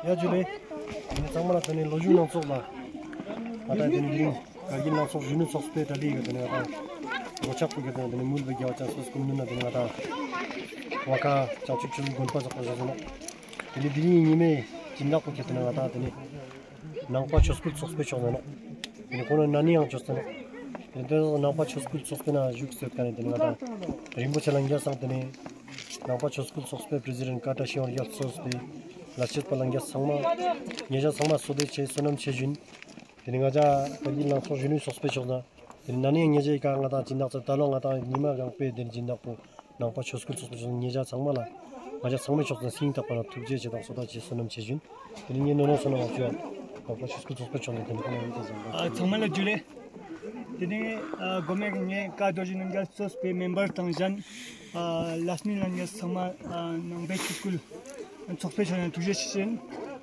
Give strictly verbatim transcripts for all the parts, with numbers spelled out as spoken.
ཡ་ཇུ་ལེ། ཏེ་ནེ་ཚང་མ་ལ་ཏེ་ནེ་ལོ་གཞོན་སྣ་ཚོགས་ལ། ང་ཏང་ཏེ་ནེ་དེ་རིང་ཀར་གིལ་ལང་ཚོ་གཞོན་ནུ་ཚོགས་པའི་གྲ་སྒྲིག་གི་ཏེ་ནེ་ང་ཏང་ལོ་ཆག་པོ་གི་ཏེ་ནེ་མུལ་བའི་རྒྱལ་བ་ཅན་སོ་སྐུ་ནུ་ན་ཏེ་ནེ་ང་ཏང་བ་ཁ་བྱང་ཆུབ་ཆོས་དགོན་པ་ཚོགས་པ་བཞུགས་སོ་ནོག། ཏེ་ནེ་དེ་རིང་ཉི་མའི་སྦྱིན་བདག་པོ་གི་ཏེ་ནེ་ང་ཏང་ཏེ་ནེ་ནང་པ་ཆོས་སྐུལ་ཚོགས་པའི་ཕྱོགས་ནེ་ནོག། ཏེ་ནེ་ཁོང་ན་ནི་ཡང་ཅོས་ཏེ་ནོག། ཏེ་ནེ་ནང་པ་ཆོས་སྐུལ་ཚོགས་པའི་ནང་བཞུགས་སེ་ཡོད་ཁན་ནི་ཏེ་ནེ་ང་ཏང་རིན་པོ་ཆེ་ལྷན་རྒྱས་སང་ཏེ་ནེ་ནང་པ་ཆོས་སྐུལ་ཚོགས་པའི་པྲེ་སི་ཌེནྚ་ཀ་བཀྲ་ཤིས་དབང་རྒྱལ་གཙོས་ཏེ་ལས་བྱེད་པ་ལྷན་རྒྱས་ཚང་མ་ཉེ་ཞ་ཚང་མ་བསོད་བདེ་ཆེ་བསོད་ནམས་ཆེ་ཞུ་ཨིན། ཏེ་ནེ་ང་ཅག་ཀར་གིལ་ལང་ཚོ་གཞོན་ནུའི་ཚོགས་པའི་ཕྱོགས་ནེ་ཏེ་ནེ་ན་ནི་ཡང་ཉེ་ཞའི་ཀ་ང་ཏང་སྦྱིན་བདག་ཚོ་ད་ལོ་ང་ཏང་ཉི་མ་རང་པོའི་ཏེ་ནེ་སྦྱིན་བདག་པོ་ནང་པ་ཆོས་སྐུལ་ཚོགས་པའི་ཕྱོགས་ནེ་ཉེ་ཞ་ཚང་མ་ལ་ང་ཅག་ཚང་མའི་ཕྱོགས་ནེ་སྙིང་ཐག་པ་ནེ་ཐུགས་རྗེ་ཆེ་དང་བསོད་བདེ་ཆེ་བསོད་ནམས་ཆེ་ཞུ་ཨིན། ཏེ་ནེ་ངའི་ནོ་ནོ་སོ་ནོ་བ་ཅོ་ཡ་ནང་པ་ཆོས་སྐུལ་ཚོགས་པའི་ཕྱོགས་ནེ་ཏེ་ནེ་ཁོང་ལ་ཡང་ཏེ་ཟེར། ཨ་ཚང་མ་ལ་ཇུ་ལེ། ཏེ་ནེ་ཨ་གོ་མེ་ངའི་ཀ་རྡོ་རྗེ་རྣམ་རྒྱལ་གཙོས་པའི་མེམ་བར་དང་ཞན་ཨ་ལས་མི་ལྷན་རྒྱས་ཚང་མ་ཨ་ནང་པའི་ཆོས་སྐུལ་ཚོགས་པའི་ཕྱོགས་ནེ་ཐུགས་རྗེ་ཆེ་ཞུ་ཨིན།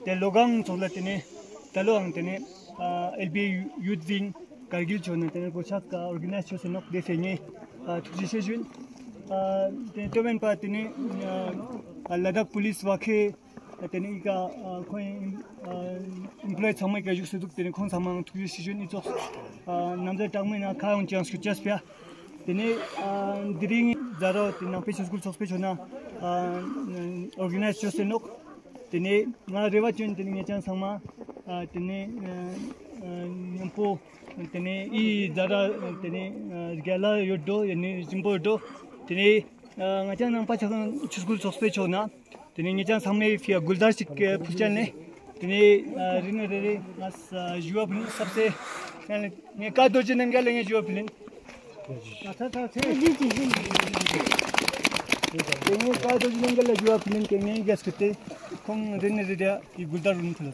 ཏེ་ལོ་གང་ཚོགས་ལ་ཏེ་ནེ་ད་ལོའང་ཏེ་ནེ་ཨ་ཨེལ་པི་ཡུཐ་ཝིང་ཀར་གིལ་ཕྱོགས་ནེ་ཏེ་ནེ་གོ་ཆག་ཀ་ཨོར་ག་ནའིཛ་ཅོས་སེ་ནོག། ཏེ་ཕིའ་ངས་ཨ་ཐུགས་རྗེ་ཆེ་ཞུ་ཨིན། ཨ་ཏེ་ཏེ་བན་པ་ཏེ་ནེ་ཨ་ལ་དྭགས་པུ་ལིས་བ་ཁེ་ཏེ་ནེ་ཨི་ཀ་ཨ་ཁོང་ཨིམ་པ་ལོའི་ཚང་མ་ཨི་ཀ་བཞུགས་སེ་དུག། ཏེ་ནེ་ཁོང་ཚང་མའང་ཐུགས་རྗེ་ཆེ་ཞུ་ཨིན། ཨི་ཙོགས་ཨ་ནམ་ཟླ་གྲངས་མེད་ནང་ཁ་ཡོང་ཅེས་སྐུ་ཅེས་པ། ཏེ་ནེ་ཨ་དེ་རིང་ཛ་རོ་ཏེ་ནང་པའི་ཆོས་སྐུལ་ཚོགས་པའི་ཕྱོགས་ནེ་ཨ་ཨོར་ག་ནའིཛ་ཅོས་སེ་ནོག། ཏེ་ནེ་ང་རེ་བ་ཅོ་ཨིན། ཏེ་ནེ་ཉེ་ཞ་ཚང་མ་ཨ་ཏེ་ནེ་ཨ་ཨ་ཉམ་པོ་ཏེ་ནེ་ཨི་ཛ་ར་ཏེ་ནེ་ཨ་རྒྱལ་ལ་ཡོད་དོ་ཡ་ནི་ཞིམ་པོ་ཡོད་དོ། ཏེ་ནེ་ཨ་ང་ཅག་ནང་པ་ཆོས་སྐུལ་ཚོགས་པའི་ཕྱོགས་ནེ་ཏེ་ནེ་ཉེ་ཞ་ཚང་མའི་ཕིའ་གུལ་དར་ཞིག་ཕུལ་ཅན་ལེ། ཏེ་ནེ་ཨ་རེ་ནེ་རེ་རེ་ང་ཞུ་བ་ཕུལ་ལེ་སབ་སེ་ཡ་ལེ། ངས་ཀ་རྡོ་རྗེ་རྣམ་རྒྱལ་ལ་ངས་ཞུ་བ་ཕུལ་ལེ། ཏེ་ནེ་ཀ་རྡོ་རྗེ་རྣམ་རྒྱལ་ལ་ཞུ་བ་ཕུལ་ལེ་ཀེ་ངས་གལ་ཏེ་ཁོང་རེ་ནེ་རེ་རེ་ཡ་གུལ་དར་རུ་ཕུལ་ལེ།